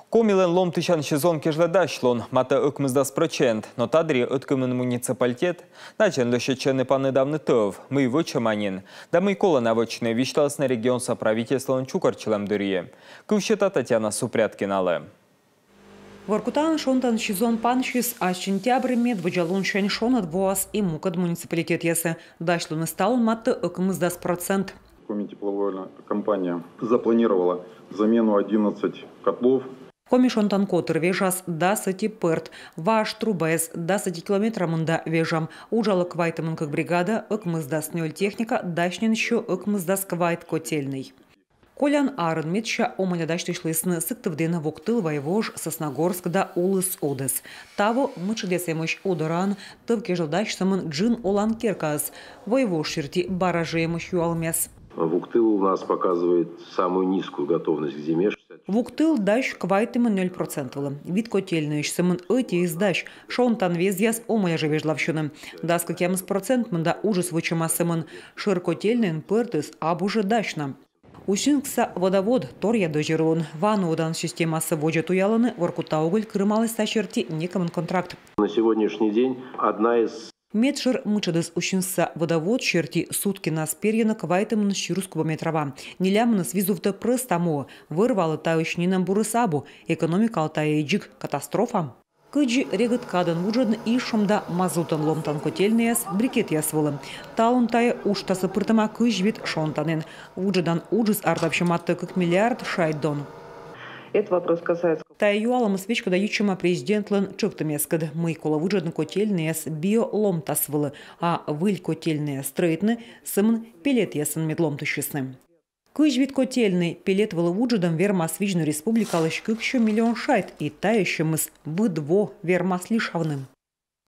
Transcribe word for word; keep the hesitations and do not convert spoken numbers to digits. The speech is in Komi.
Комилӧн ломтысян сезон кежлӧ дасьлун матӧ ӧкмысдас прӧчент, но та дырйи ӧткымын муниципалитет надзӧн лӧсьӧдчӧны паныдавны тӧв, мый вӧчӧма нин да мый колӧ на вӧчны, висьталісны регионса правительстволӧн чукӧртчылӧм дырйи. Кыв сета Татьяна Супряткиналы. Воркутаын шонтан сезон пансис. Ас сентябрь — медводдза лунсянь шоныд воас и мукӧд муниципалитетъясӧ. Дасьлуныс талун матӧ ӧкмысдас прӧчент. Коми тепловая компания запланировала замену одиннадцать котлов. Коми шонтан котыр вежас дас ӧти пӧрт. Важ трубаяс дас ӧти километра мында вежам. Уджалӧ квайтымын кык бригада, ӧкмысдас нёль техника, дась нин ещё ӧкмысдас квайт котельнӧй. Колян арын медся омӧля дасьтысьлісны Сыктывдін, Вуктыл, Войвож, Сосногорск да Улыс Одес. Таво мытшӧдъяс эмӧсь Удораын, тӧв кежлӧ дась сӧмын джын олан керкаыс. Войвож серти бара жӧ эмӧсь юалӧмъяс. Вуктыл у нас показывает самую низкую готовность к зиме. Вуктыл дась квайтымын нёль прӧчент вылӧ. Вит котельнӧйысь сӧмын ӧтиыс дась. Шонтан везъяс омӧля жӧ вежлавсьӧны. Дас кӧкъямыс прӧчент мында уджыс вӧчӧма сӧмын. Шӧр котельнӧйын пӧртыс абу жӧ дась на. Усинскса водовод торъя дӧзьӧр улын. Ваннуводан системасӧ водзӧ туялӧны. Воркута уголь кырымаліс та серти некымын контракт. На сегодняшний день одна из... Медшӧр мытшӧдыс Усинскса водовод серти суткинас перйӧны квайтымын сюрс кубометра ва. Нелямыныс визувтӧ прӧста муӧ. Вӧр-ваӧ таысь нинӧм бурыс абу. Экономикалы тайӧ и дзик катастрофа. Кыдзи регыд кадӧн вуджӧдны изшом да мазутӧн ломтан котельнӧйяс, брикетъяс вылӧ? Талун тайӧ уджтасӧ пыртӧма кызь вит шонтанін. Вуджӧдан уджыс артмасьӧ матӧ кык миллиард шайт дон. Этот вопрос касается... Тайӧ юалӧмыс веськыда йитчӧма президентлӧн тшӧктӧмъяскӧд, мый колӧ вуджӧдны котельнӧйяс биоломтас вылӧ, а выль котельнӧйяс стрӧитны сӧмын пеллетъясӧн, мед ломтысисны. Кызь вит котельнӧй пеллет вылӧ вуджӧдӧм вермас видзны республикалысь кыксё миллион шайт, и тайӧ сьӧмыс быд во вермас лишавны.